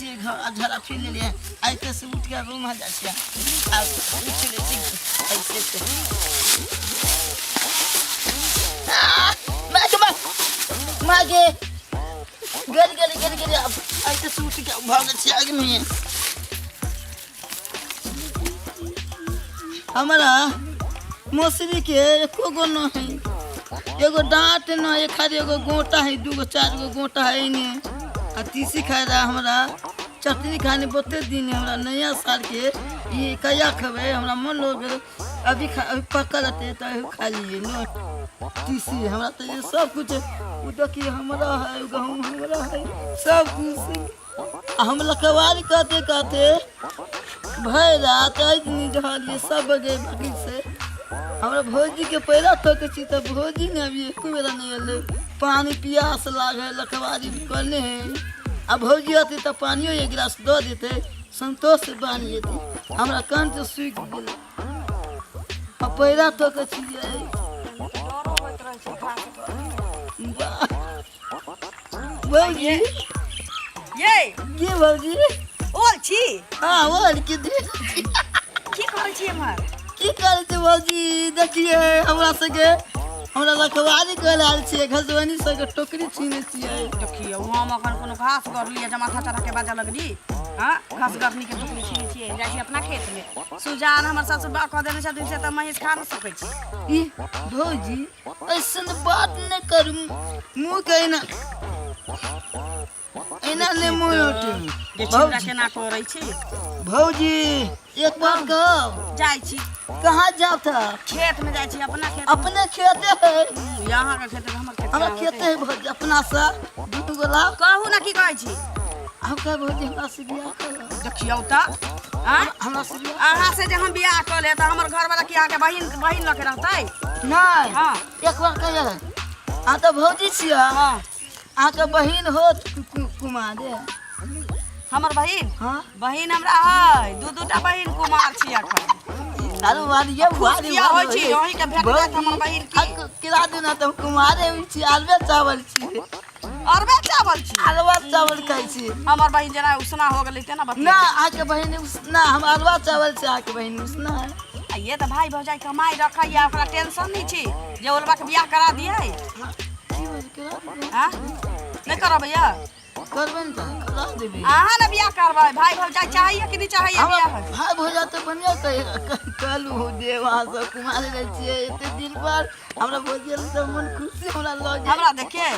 छियै घर आ झड़ा फिर लेलियै आइ के से उठ के रूम जाइ छियै आ उठ लै छी ऐसे से आ, माँ गे, माँ माँ गे गेल गेल गेल गेल आब आइ के से उठ के भागै छियै आगे में हमरा मौसरी के एको गो न है एगो डाँट न है खाली एगो गोटा है दूगो चार गो गोटा है ने आ तीसी खाए रहा हमरा चटनी खाने बहुते दिन है हमरा नया साल के ई कहिया खेबै हमरा मन हो गेल अभी खा अभी पकल रहते तो अभी खा लिए न तीसी हमरा तो ये सब कुछ उ देखिए हमरा है गहूँ हमरा है सब कुछ आ हम लखवारी कहते कहते भरि रात आइ जहलियै सब बजे बकी से हमरा भौजी के पैरा ठोकै छी तऽ भौजी ने अभी एको बेरा नहि एलै पानी पियास लागै लखवारी करने है आ भौजी अथी तऽ पानियो एक गिलास दऽ देतै संतोष से बान्हि जेतै हमरा कंठ सूखि गेलै आ पैरा ठोकै छियै डरो होइत रहै छै घास वाह भौजी ये की भौजी ओल छी हाँ ओल के दे की करै छी एम्हर की करै छै भौजी देखिए हमरा सबके हमरा रखवारी कर आयल छियै घसबनी सबके टोकरी छीने छियै देखियौ हम अखन कोनो घास गरली जे माथा चढ़ा के बाजऽ लगली हाँ घास गरनी के टोकरी छीने छियै जाइ छी अपना खेतमे सुजान हमर सासु बा कऽ देने छथिन से तऽ महींस खा नहि सकै छी ई भौजी ऐसन बात नहि करू मुँह के एना एना नहि मुँह उठू जे छिमरा केना करै छी भौजी एक बात कहब जाइ छी कहाँ जाब था खेत में जाइ छी अपना खेत अपने खेते है यहाँ के खेत हमर खेत हमरा खेते है भौजी अपना से दू गो लाभ कहू ना की कहै छी हम कहे भौजी हमरा से बियाह कर देखियौ तऽ आँय? हमरा से बियाह अहाँ से जे हम बियाह कऽ ले तऽ हमर घरवाला की अहाँके बहिन बहिन लऽ के रहतै नहीं हाँ एक बार कहिए अहाँ तऽ भौजी छियै हाँ अहाँके बहिन होत कुमारे हमर बहिन हाँ बहिन हमरा है दू दूटा बहिन कुमार छी अखन अरे वारिये खुश किया होइ छी अहींके भेट जायत हमर बहिन की किरा देना तऽ हम कुमारे होइ छी अरबे चावल छी अरबे चावल छी अरबा चावल खाइ छी हमर बहिन जेना उसना हो गेलै तेना बतिया ना अहाँके बहिन उसना हम अरबा चावल छै अहाँके बहिन उसना है आ ये तऽ भाई भौजाई कमाई रखैया ओकरा टेंशन नहि छी जे ओलबा के बियाह करा दियै की भेल करा देबै? आँ नहि करबैया करबै ने तऽ करा देबै अहाँ ने बियाह करबै भाई भौजाई चाहैया कि नहि चाहैया हमरा बियाह भाय भौजा तऽ बढ़िआँ कहलू देव अहाँ सब कुमारे रहै छियै एते दिन पर हमरा भौजी एलै तऽ मन खुशी हमरा लग हमरा देखे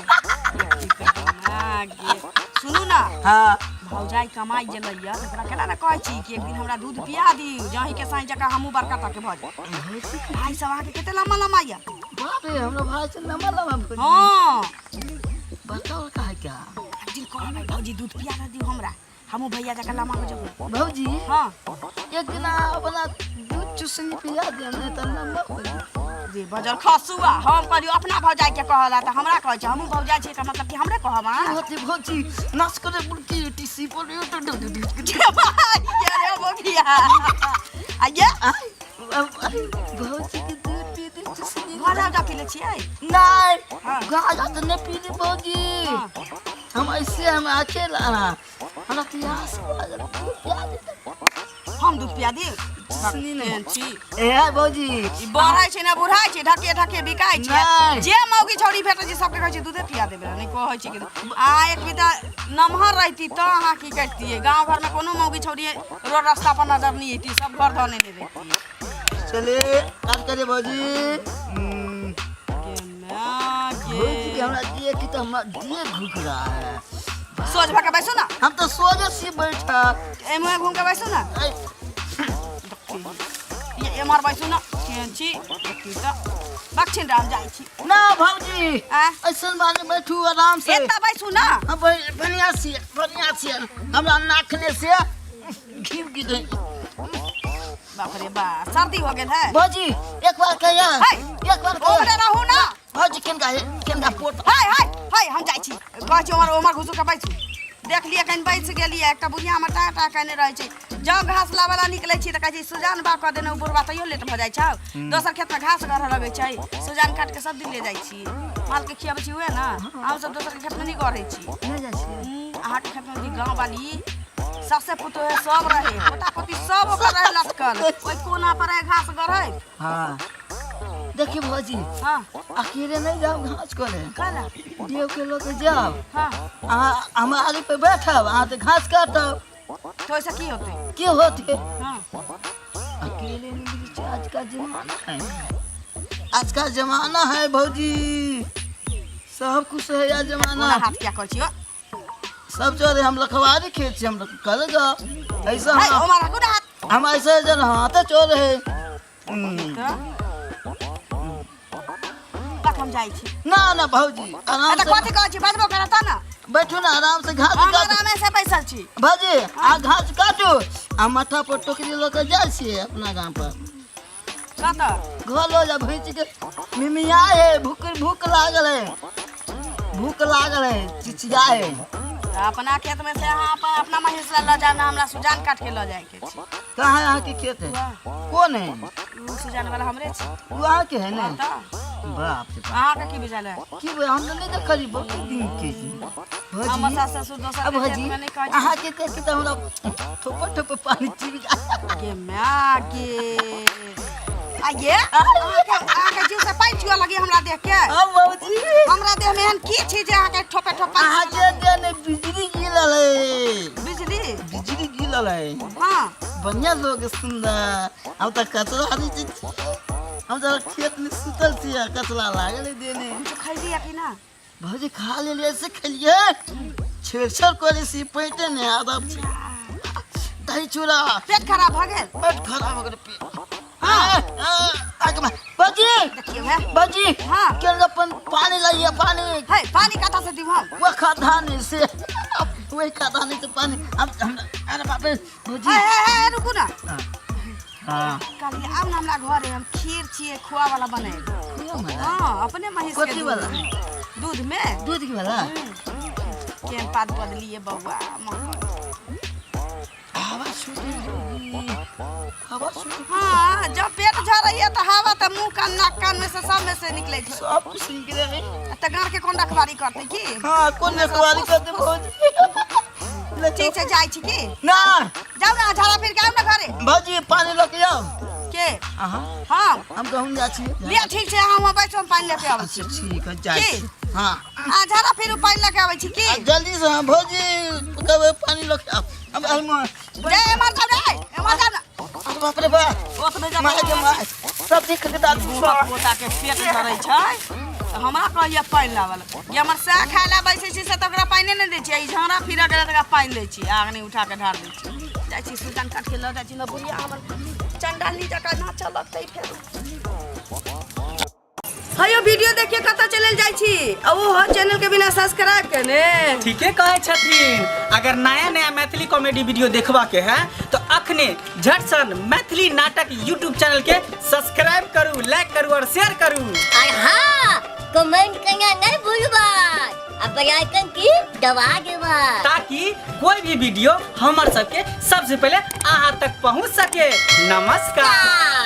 सुनू ना हाँ भौजाई कमाई जे लैया तऽ ओकरा केना ने कहै छी कि एक दिन हमरा दूध पिया दियौ जहीं के साईं जकाँ हमहूँ बड़का टाके भऽ जाय भाई सब अहाँके कते लम्बा लम्बा यऽ बाप रे हमरा भाई से लम्बा लम्बा भौजी हाँ बताओ कहा क्या एक दिन कहबै भौजी दूध पिया दियौ हमरा हमहूँ भैया जकाँ लम्बा हो जेबै भौजी हाँ एक दिन अहाँ अपना दूध चूसनी पिया दियौ नहीं तऽ लम्बा हो जायत। रे बजल खसुआ हम कहलियौ अपना भौजाई के कहला तऽ हमरा कहै छै हमहूँ भौजाई छियै एकर मतलब कि हमरे कहब अहाँ की होती भौजी नाच करे बुड़की टीसी पर गे भाई, गे रे बोकिया आ ये भौजी के दूध पी दे चूसनी घर जा पी ले छियै नहीं हाँ। गाजा तो नहीं पी ली भौजी हाँ। हम ऐसे हम अकेला हमरा प्यास लागल दूध पिया दे हम दूध पिया दी सुनी ने। केहन छी ए भौजी ई बढ़ै छै ने बुढ़ाइ छै ढके ढके बिकाइ छै नहि। जे मौगी छौड़ी भेटै छै सबके कहै छै दूधे पिया देबै नहि कहै छै कि अहाँ एक बिता नमहर रहिती तऽ अहाँ की करितियै गाँव घरमे कोनो मौगी छौड़ी रोड रास्ता पर नजर नहि अयती सब घर धने नहि रहितियै चले काज करे भौजी गे माय गे। भौजी के हमरा दिए की तो हमरा दिए घुक रहा है सोझ भऽ के बैसू ने हम तो सोझे से बैठा एम्हर घूम के बैसू ने ये एम्हर बैसू ने केहन छी देखी तऽ दक्षिण राम जाइ छी ना भौजी आ ऐसन बात बैठू आराम से एतऽ बैसू ने हम बढ़िया से बढ़िया से हमरा नाखने से घी गिर बाप रे बा सर्दी हो गेल है भौजी एक बार कहिया हाय। एक बार ओकरे कहिया रहू ना भौजी केनका केनका पोट हाय हाय हाय हम जाइ छी कहै छी ओमर ओमर घुसू के बैसू देख लिअ कनि बैस गेलियै एकटा बुढ़िया हमर टाँ टाँ केने रहै छै जँ घास लाबऽ ला निकलै छी तऽ कहै छै सुजान बा कऽ देने ओ बुढ़बा तैयो लेट भऽ जाइ छौ दोसर खेतमे घास गढ़ऽ लगै छै सुजान काटि के सब दिन ले जाइ छी मालके खियाबै छी उएह ने हमसब दोसरके खेतमे नहि गढ़ै छी नहि जाइ छियै अहाँके खेतमे गाँव वाली सबसे पुतोह सब रहे पोता पोती सब ओकर रहे लटकल ओहि कोना पर रहे घास गढ़ै। हाँ देखिए भौजी। हाँ। अकेले नहीं जाओ घास करे। काला देव के लोग जाओ। हाँ। अहाँ हम आरी पे बैठब, अहाँ तो घास काटब। तो ऐसा की होते? की होते? हाँ। अकेले नहीं बुझै, आज का जमाना है, आज का जमाना है भौजी, सब कुछ है आज जमाना। कोना हाथ क्या करै छियो? सब चोरे हम लखवारी खेत छी, हम कल गा ऐसा। है हम ओमा राखू ना हाथ। हम ऐसा जन हाथ चोर है। तऽ हम जाइ छी। ना ना भौजी, आराम तऽ से कथी कहै छी, बजबो करत ने। बैठू ना आराम से घास हम काटू। आरामे से बैसल छी। भौजी, आ घास काटू आ माथा पर टोकरी लऽ के जाइ छियै अपना गाम पर। कतऽ? घर लऽ जा, भैंस के मिमिया है, भूख भूख लागल है, भूख लागल है, चिचिया है। तऽ अपना खेत में से अहाँ अपन अपना महींस ला लऽ जाउ ने, हमरा सुजान काट के लऽ जाय के छै। कहाँ है अहाँके खेत है? कोन है? ओ सुजान वाला हमरे छै। ओ अहाँके है ने? तऽ बाप रे बाप। अहाँके की बुझल है? की बोल, हम तऽ नहि देखलियै बहुत दिन के छी। हमर भौजी सास ससुर दोसर अब के खेत भौजी में नहि कहै छै। अहाँके देख के तऽ हमरा थोपे थोपे पानी चुबि जाय। गे माय गे, आ ये अहाँके जीव से पानि चुअ लगी हमरा देख के। अब भौजी हमरा देह में एहन की छी जे अहाँके ठोपे ठोप पानि अहाँके देह में बिजली गिरल है। बिजली? बिजली गिरल है। हाँ। बढ़िया लोग सुंदर। हम तऽ कचरा हरी छी, हम तऽ खेत में सुतल छियै, कचरा लागल है देने। कुछो खैलियै कि ना? भौजी खा लेलियै से खेलियै, छेड़छाड़ करे सी पेटे ने आदत छै। दही चूड़ा। पेट खराब भऽ गेल? पेट खराब हो गेल पेट। हाँ भौजी। देखियौ हे। भौजी। हाँ। केन अपन पानी लाइए पानी। हे पानी कतऽ से दिब हम? वो खदानी से, वही खदानी से पानी। हम अरे बाप रे भौजी। हे हे हे रुकू ना। हाँ। कहलियै आब ने हमरा घरे हम खीर छियै खोआ वाला बनेब। खोआ वाला? हाँ, अपने महींस के कथी दूध वाला? में। दूध में। दूध के वाला? केहन पात बदलिए बौआ महकल। हवा छूटी भौजी, हवा छूटी। हाँ, जब पेट झरैया तऽ हवा तऽ मुँह कान नाक कान में से सब में से निकलै छै। सब कुछ निकले है। तऽ गाँव के कोन रखवारी करतै की? हाँ, कोन रखवारी करतै भौजी? ठीक छै, जाइ छी की? ना। जाउ ना, झाड़ा फिर के आउ ना घरे। भौजी पानी लऽ के आउ। के? अहाँ। हाँ। हम गहूम जाइ छी। लिअ ठीक छै, अहाँ वहाँ बैठू, हम पानि लऽ के आबै छी। अच्छा ठीक है, जाइ की? छी। हाँ। आ झाड़ा फिर पानि लऽ के आबै छी की? आ, जल्दी से। हाँ भौजी, कहबै पानी लऽ के आउ। हम एहिमे जे एम्हर जाउ रे, एम्हर जाउ ना। अरे बाप रे बाप। ओतबे जगह माय के माय, सब देख के दादी पोता के पेट झरै छै तऽ हमरा कहैया पानि लाबल। ये हमर सएह खाय लए बैसै छी से तऽ ओकरा पानिए नहि दै छियै। ई झाड़ा फिरऽ गेलै तऽ ओकरा पानि दै छी, आगनी उठा के ढार दै छी। जाइ छी सुजान काट के लऽ जाइ छी ने, बुढ़िया हमर चंडाली जकाँ नाचऽ लगतै फेर। हयो वीडियो देखिए कतऽ चलल जाइ छी आ ओहो चैनल के बिना सब्सक्राइब केने। ठीके कहै छथिन। अगर नया नया मैथिली कॉमेडी वीडियो देखबा के है तो अखने झटसन मैथिली नाटक यूट्यूब चैनल के सब्सक्राइब करू, लाइक करू और शेयर करू। और हाँ, कमेंट करना नहीं भूलबा आ बेल आइकन की दबा देबा, ताकि कोई भी वीडियो हमर सबके सबसे पहले अहाँ तक पहुँच सके। नमस्कार।